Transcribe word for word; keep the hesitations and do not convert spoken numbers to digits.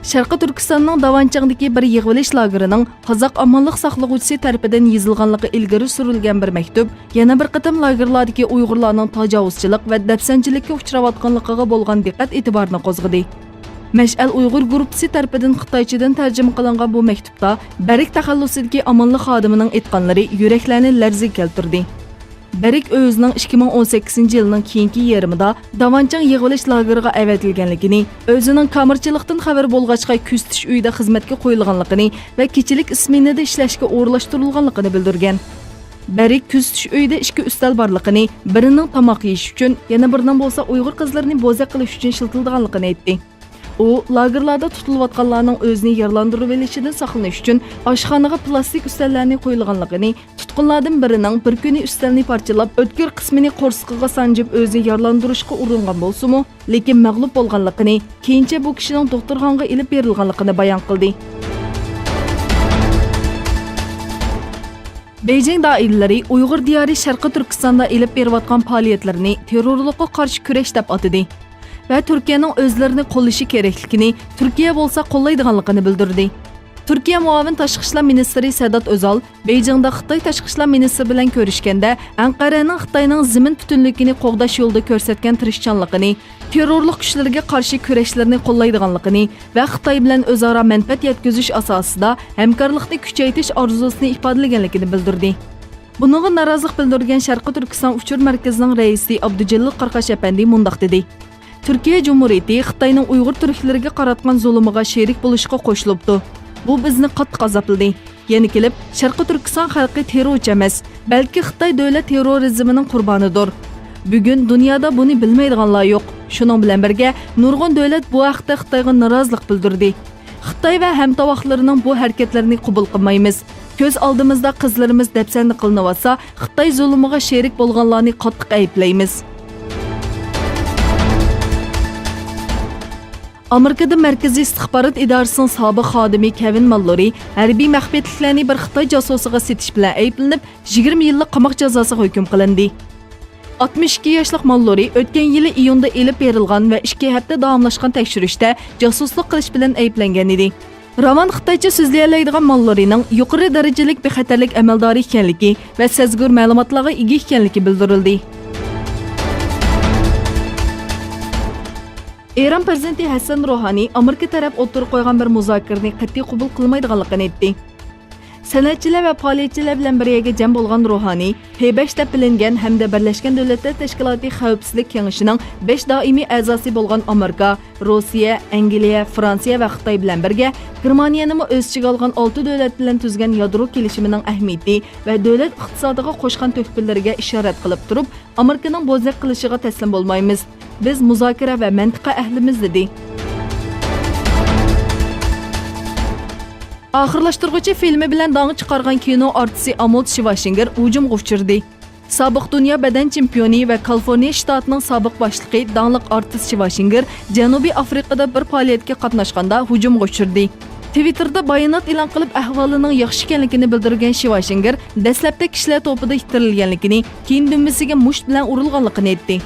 شەرقىي تۈركىستاننىڭ داۋانچىڭدىكى بىر يىغىۋېلىش لاگېرىنىڭ قازاق ئامانلىق ساقلىغۇچىسى تەرىپىدىن يېزىلغانلىقى ئىلگىرى سۈرۈلگەن بىر مەكتۇپ يەنە بىر قېتىم لاگېرلاردىكى ئۇيغۇرلارنىڭ تاجاۋۇزچىلىق ۋە دەپسەندىچىلىككە ئۇچراۋاتقانلىقىغا بولغان دىققەت ئېتىبارنى قوزغىدى. مەشئەل ئۇيغۇر گۇرۇپپىسى تەرىپىدىن خىتايچىدىن تەرجىمە قىلىنغان بۇ مەكتۇپتا بەرگ تەخەللۇسىدىكى ئامانلىق خادىمىنىڭ ئېيتقانلىرى يۈرەكلەرنى لەرزىگە كەلتۈردى. بەرگ ئۆزىنىڭ ئىككى مىڭ ئون سەككىزىنچى يىلنىڭ كېيىنكى يېرىمىدا داۋانچىڭ يىغىۋېلىش لاگېرىغا ئەۋەتىلگەنلىكىنى، ئۆزىنىڭ كامېرچىلىقتىن خەۋىرى بولغاچقا كۆزىتىش ئۆيىدە خىزمەتكە قويۇلغانلىقىنى ۋە كېچىلىك ئىسمېنىدا ئىشلەشكە ئورۇنلاشتۇرۇلغانلىقىنى بىلدۈرگەن. بەرگ كۆزىتىش ئۆيىدە ئىككى ئۈستەل بارلىقىنى، بىرىنىڭ تاماق يېيىش ئۈچۈن، يەنە بىرىنىڭ بولسا ئۇيغۇر قىزلىرىنى بوزەك قىلىش ئۈچۈن ئىشلىتىلىدىغانلىقىنى ئېيتتى. ئۇ لاگېرلاردا تۇتۇلۇۋاتقانلارنىڭ ئۆزىنى يارىلاندۇرۇۋېلىشىدىن ساقلىنىش ئۈچۈن ئاشخانىغا پىلاستىك ئۈستەللەرنى قويۇلغانلىقىنى، تۇتقۇنلاردىن بىرىنىڭ بىر كۈنى ئۈستەلنى پارچىلاپ، ئۆتكۈر قىسمىنى قورسىقىغا سانجىپ ئۆزىنى يارىلاندۇرۇشقا ئۇرۇنغان بولسىمۇ، لېكىن مەغلۇپ بولغانلىقىنى، كېيىنچە بۇ كىشىنىڭ دوختۇرخانىغا ئېلىپ بېرىلغانلىقىنى بايان قىلدى. بېيجىڭ دائىرىلىرى ئۇيغۇر دىيارى شەرقىي تۈركىستاندا ئېلىپ بېرىۋاتقان پائالىيەتلىرىنى تېررورلۇققا قارشى كۈرەش دەپ ئاتىدى ۋە تۈركىيەنىڭ ئۆزلىرىنى قوللىشى كېرەكلىكىنى، تۈركىيە بولسا قوللايدىغانلىقىنى بىلدۈردى. تۈركىيە مۇئاۋىن تاشقى ئىشلار مىنىستىرى سەدات ئۆزال بېيجىڭدا خىتاي تاشقى ئىشلار مىنىستىرى بىلەن كۆرۈشكەندە، ئەنقەرەنىڭ خىتاينىڭ زېمىن پۈتۈنلۈكىنى قوغداش يولىدا كۆرسەتكەن تىرىشچانلىقىنى، تېررورلۇق كۈچلىرىگە قارشى كۈرەشلىرىنى قوللايدىغانلىقىنى ۋە خىتاي بىلەن ئۆزئارا مەنپەئەت يەتكۈزۈش ئاساسىدا ھەمكارلىقنى كۈچەيتىش ئارزۇسىنى ئىپادىلىگەنلىكىنى بىلدۈردى. بۇنىڭغا نارازىلىق بىلدۈرگەن شەرقىي تۈركىستان ئۇچۇر مەركىزىنىڭ رەئىسى ئابدۇجېلىل قاراقاش ئەپەندى مۇنداق دېدى: تۈركىيە جۇمھۇرىيىتى خىتاينىڭ ئۇيغۇر تۈركلىرىگە قاراتقان زۇلۇمىغا شېرىك بولۇشقا قوشۇلۇپتۇ. بۇ بىزنى قاتتىق ئازابلىدى. يەنە كېلىپ، شەرقىي تۈركىستان خەلقى تېررورچى ئەمەس، بەلكى خىتاي دۆلەت تېررورىزمىنىڭ قۇربانىدۇر. بۈگۈن دۇنيادا بۇنى بىلمەيدىغانلار يوق. شۇنىڭ بىلەن بىرگە، نۇرغۇن دۆلەت بۇ ھەقتە خىتايغا نارازىلىق بىلدۈردى. خىتاي ۋە ھەمتاۋاقلىرىنىڭ بۇ ھەرىكەتلىرىنى قوبۇل قىلمايمىز. كۆز ئالدىمىزدا قىزلىرىمىز دەپسەندە قىلىنىۋاتسا، خىتاي زۇلۇمىغا شېرىك بولغانلارنى قاتتىق ئەيىبلەيمىز. ئامېرىكىدا مەركىزىي ئىستىخبارات ئىدارىسىنىڭ سابىق خادىمى كېۋىن ماللورى ھەربىي مەخپىيەتلىكلەرنى بىر خىتاي جاسۇسىغا سېتىش بىلەن ئەيىبلىنىپ، يىگىرمە يىللىق قاماق جازاسىغا ھۆكۈم قىلىندى. ئاتمىش ئىككى ياشلىق ماللورى ئۆتكەن يىلى ئىيۇندا ئېلىپ بېرىلغان ۋە ئىككى ھەپتە داۋاملاشقان تەكشۈرۈشتە جاسۇسلۇق قىلىش بىلەن ئەيىبلەنگەن ئىدى. راۋان خىتايچە سۆزلىيەلەيدىغان ماللورىنىڭ يۇقىرى دەرىجىلىك بىخەتەرلىك ئەمەلدارى ئىكەنلىكى ۋە سەزگۈر مەلۇماتلارغا ئىگە ئىكەنلىكى بىلدۈرۈلدى. ئىران پىرېزىدېنتى ھەسەن روھانى ئامېرىكا تەرەپ ئوتتۇرىغا قويغان بىر مۇزاكىرىنى قەتئىي قوبۇل قىلمايدىغانلىقىنى ئېيتتى. سەنئەتچىلەر ۋە پائالىيەتچىلەر بىلەن بىر يەرگە جەم بولغان روھانى، پى بەش دەپ بىلىنگەن ھەمدە بىرلەشكەن دۆلەتلەر تەشكىلاتى خەۋپسىزلىك كېڭىشىنىڭ بەش دائىمىي ئەزاسى بولغان ئامېرىكا، روسىيە، ئەنگلىيە، فرانسىيە ۋە خىتاي بىلەن بىرگە گېرمانىيەنىمۇ ئۆز ئىچىگە ئالغان ئالتە دۆلەت بىلەن تۈزگەن يادرو كېلىشىمىنىڭ ئەھمىيىتى ۋە دۆلەت ئىقتىسادىغا قوشقان تۆھپىلىرىگە ئىشارەت قىلىپ تۇرۇپ، ئامېرىكىنىڭ بوزەك قىلىشىغا تەسلىم بولمايمىز. بىز مۇزاكىرە ۋە مەنتىقە ئەھلىمىز، دېدى. ئاخىرلاشتۇرغۇچى فىلمى بىلەن داڭ چىقارغان كىنو ئارتىسى ئامولد شىۋاشىنگېر ھۇجۇمغا ئۇچرىدى. سابىق دۇنيا بەدەن چېمپىيونى ۋە كالىفورنىيە شتاتىنىڭ سابىق باشلىقى، داڭلىق ئارتىس شىۋاشىنگېر جەنۇبىي ئافرىقىدا بىر پائالىيەتكە قاتناشقاندا ھۇجۇمغا ئۇچرىدى. تىۋىتتېردا بايانات ئېلان قىلىپ، ئەھۋالىنىڭ ياخشى ئىكەنلىكىنى بىلدۈرگەن شىۋاشىنگېر دەسلەپتە كىشىلەر توپىدا ئىتتىرىلگەنلىكىنى، كېيىن دۈمبىسىگە مۇشت بىلەن ئۇرۇلغانلىقىنى ئېيتتى.